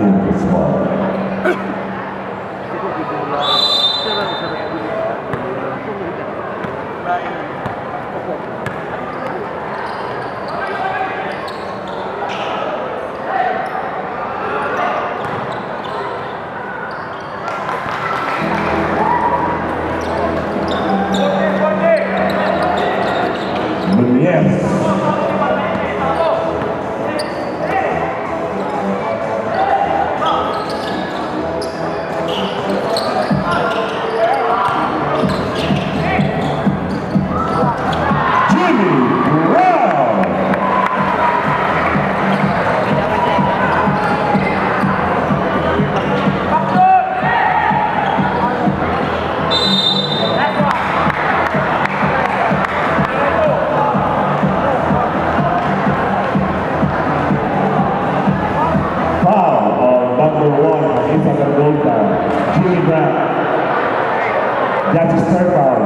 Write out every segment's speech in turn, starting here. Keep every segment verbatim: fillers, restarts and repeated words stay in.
This ball. Nunez. Jimmy Brown. Foul on number one, Isabel Golda, Jimmy Brown. That's his third foul.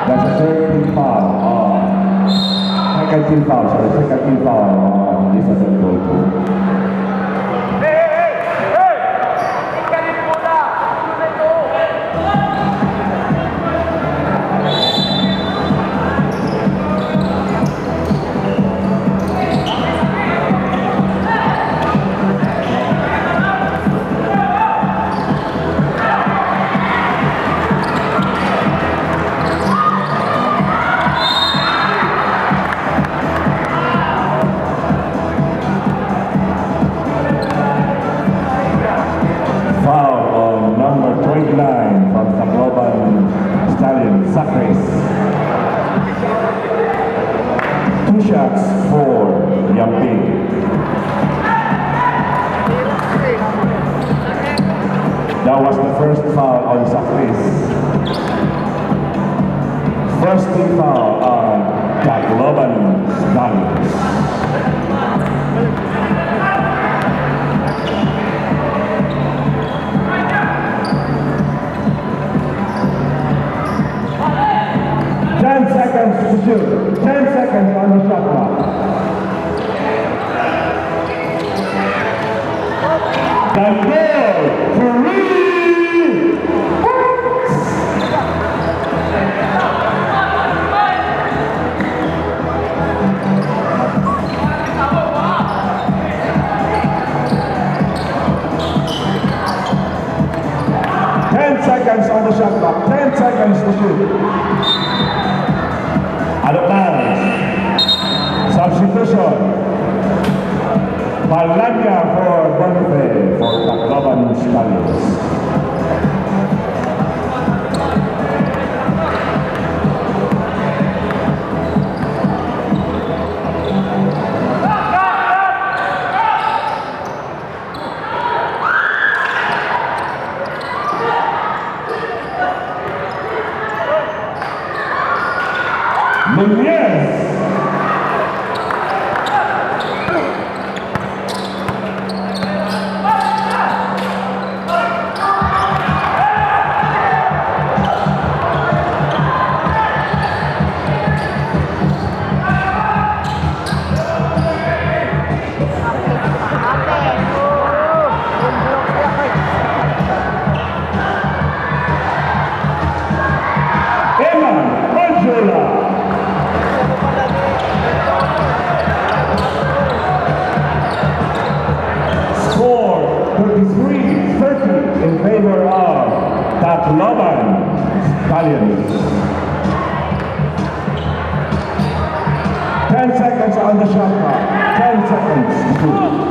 That's a third team foul. Uh, second team foul, sorry, second team foul. Uh, this is a goal too. Foul on number twenty-nine from Tacloban Stallion, Sacris. Two shots for Yampi. That was the first foul on Sacris. First team foul on Tacloban Stallions. Ten seconds to shoot. Ten seconds on the shot clock. The goal, three points. Ten seconds on the shot clock. Ten seconds to shoot. Adoptar. Substitution. Palanya for Boniface for Tacloban Stallions. Nunez. Eman Manjola. Score thirty-three thirty in favor of Tacloban Stallions. Ten seconds on the shot clock. Ten seconds to shoot.